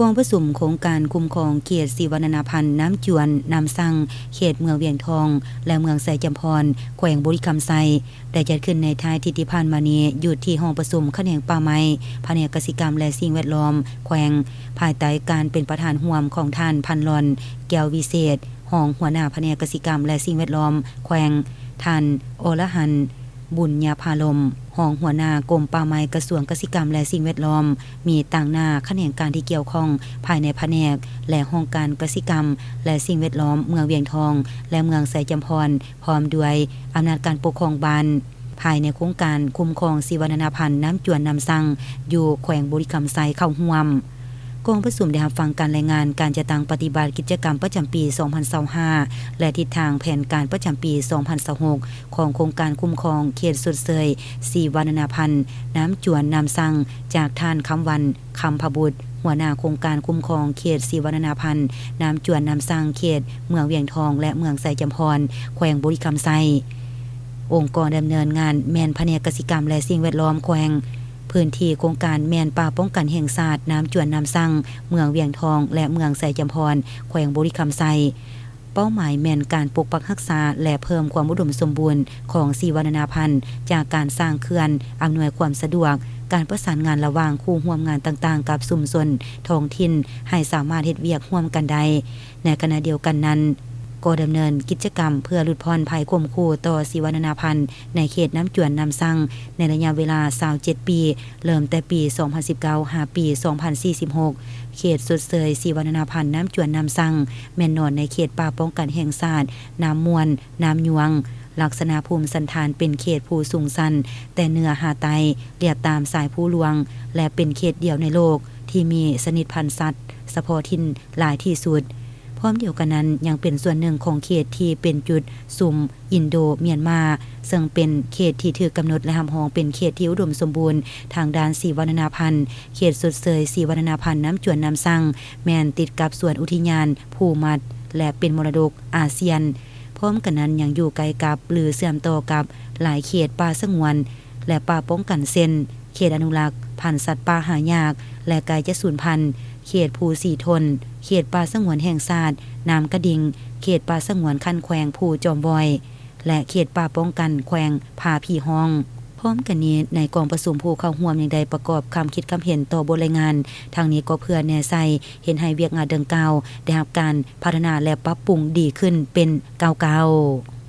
ກອງປະຊຸມໂຄງການຄຸ້ມຄອງເຂດສີວັດນະນາພັນ ນ້ຳຈວນ ນ້ຳຊັງ ເຂດເມືອງວຽງທອງ ແລະ ເມືອງໄຊຈຳພອນ ແຂວງບໍລິຄຳໄຊ ໄດ້ຈັດຂຶ້ນໃນທ້າຍທິດທີ່ຜ່ານມານີ້ ຢູ່ທີ່ຫ້ອງປະຊຸມຂະແໜງປ່າໄມ້ ພະແນກກະສິກຳ ແລະ ສິ່ງແວດລ້ອມແຂວງ ພາຍໃຕ້ການເປັນປະທານຮ່ວມຂອງທ່ານ ພັນລອນ ແກ້ວວິເສດ ຮອງຫົວໜ້າພະແນກກະສິກຳ ແລະ ສິ່ງແວດລ້ອມແຂວງ, ທ່ານ ອລະຫັນ ບຸນຍາພາລົມ ຮອງຫົວໜ້າກົມປ່າໄມ້ ກະຊວງກະສິກຳ ແລະ ສິ່ງແວດລ້ອມ, ມີຕາງໜ້າຂະແໜງການທີ່ກ່ຽວຂ້ອງພາຍໃນພະແນກ ແລະ ຫ້ອງການກະສິກຳ ແລະ ສິ່ງແວດລ້ອມເມືອງວຽງທອງ ແລະ ເມືອງໄຊຈຳພອນ ພ້ອມດ້ວຍອຳນາດການປົກຄອງບ້ານ ພາຍໃນໂຄງການຄຸ້ມຄອງຊີວະນານາພັນນ້ຳຈວນນ້ຳຊັງ ຢູ່ແຂວງບໍລິຄຳໄຊເຂົ້າຮ່ວມ. ກອງປະຊຸມໄດ້ຮັບຟັງການລາຍງານການຈັດຕັ້ງປະຕິບັດກິດຈະກຳປະຈຳປີສອງພັນຊາວຫ້າ ແລະ ທິດທາງແຜນການປະຈຳປີສອງພັນຊາວຫົກ ຂອງໂຄງການຄຸ້ມຄອງເຂດຊົດເຊີຍຊີວະນານາພັນນ້ຳຈວນນ້ຳຊັງ ຈາກທ່ານ ຄຳວັນ ຄຳພະບຸດ ຫົວໜ້າໂຄງການຄຸ້ມຄອງເຂດຊີວະນານາພັນນ້ຳຈວນນ້ຳຊັງ ເຂດເມືອງວຽງທອງ ແລະ ເມືອງໄຊຈຳພອນ ແຂວງບໍລິຄຳໄຊ. ອົງກອນດຳເນີນງານແມ່ນພະແນກກະສິກຳ ແລະ ສິ່ງແວດລ້ອມແຂວງ. ພື້ນທີ່ໂຄງການແມ່ນປ່າປ້ອງກັນແຫ່ງຊາດນ້ຳຈວນນ້ຳຊັງ ເມືອງວຽງທອງ ແລະ ເມືອງໄຊຈຳພອນ ແຂວງບໍລິຄຳໄຊ. ເປົ້າໝາຍແມ່ນການປົກປັກຮັກສາ ແລະ ເພີ່ມຄວາມອຸດົມສົມບູນຂອງຊີວະນານາພັນ ຈາກການສ້າງເຂື່ອນ, ອຳນວຍຄວາມສະດວກ, ການປະສານງານລະຫວ່າງຄູ່ຮ່ວມງານຕ່າງໆກັບຊຸມຊົນທ້ອງຖິ່ນ ໃຫ້ສາມາດເຮັດວຽກຮ່ວມກັນໄດ້. ໃນຂະນະດຽວກັນນັ້ນ, ກໍດຳເນີນກິດຈະກຳເພື່ອຫຼຸດຜ່ອນໄພຂົ່ມຂູ່ຕໍ່ຊີວະນານາພັນໃນເຂດນ້ຳຈວນນ້ຳຊັງ ໃນໄລຍະເວລາຊາວເຈັດປີ, ເລີ່ມແຕ່ປີສອງພັນສິບເກົ້າ ຫາປີສອງພັນສີ່ສິບຫົກ. ເຂດຊົດເຊີຍຊີວະນານາພັນນ້ຳຈວນນ້ຳຊັງ ແມ່ນນອນໃນເຂດປ່າປ້ອງກັນແຫ່ງຊາດນ້ຳມ່ວນ, ນ້ຳຍວງ. ລັກສະນະພູມສັນຖານເປັນເຂດພູສູງຊັນແຕ່ເໜືອຫາໃຕ້, ລຽບຕາມສາຍພູຫຼວງ ແລະ ເປັນເຂດດຽວໃນໂລກທີ່ມີຊະນິດພັນສັດສະເພາະຖິ່ນຫຼາຍທີ່ສຸດ. ພ້ອມດຽວກັນນັ້ນ, ຍັງເປັນສ່ວນໜຶ່ງຂອງເຂດທີ່ເປັນຈຸດຊຸມອິນໂດມຽນມາ, ເຊິ່ງເປັນເຂດທີ່ຖືກກຳນົດ ແລະ ຮັບຮອງເປັນເຂດທີ່ອຸດົມສົມບູນທາງດ້ານຊີວະນານາພັນ. ເຂດຊົດເຊີຍຊີວະນານາພັນນ້ຳຈວນນ້ຳຊັງ ແມ່ນຕິດກັບສວນອຸທິຍານພູມັດ ແລະ ເປັນມໍລະດົກອາຊຽນ. ພ້ອມກັນນັ້ນ, ຍັງຢູ່ໃກ້ກັບ ຫຼື ເຊື່ອມຕໍ່ກັບຫຼາຍເຂດປ່າສະຫງວນ ແລະ ປ່າປ້ອງກັນ ເຊັ່ນ ເຂດອະນຸລັກພັນສັດປ່າຫາຍາກ ແລະ ໃກ້ຈະສູນພັນ, ເຂດພູສີທົນ, ເຂດປ່າສະຫງວນແຫ່ງຊາດນ້ຳກະດິງ, ເຂດປ່າສະຫງວນຂັ້ນແຂວງພູຈອມວອຍ ແລະ ເຂດປ່າປ້ອງກັນແຂວງຜາຜີຫ້ອງ. ພ້ອມກັນນີ້, ໃນກອງປະຊຸມຜູ້ເຂົ້າຮ່ວມຍັງໄດ້ປະກອບຄຳຄິດຄຳເຫັນຕໍ່ບົດລາຍງານ. ທັງນີ້ກໍເພື່ອແນໃສ່ເຮັດໃຫ້ວຽກງານດັ່ງກ່າວໄດ້ຮັບການພັດທະນາ ແລະ ປັບປຸງດີຂຶ້ນເປັນກ້າວໆ.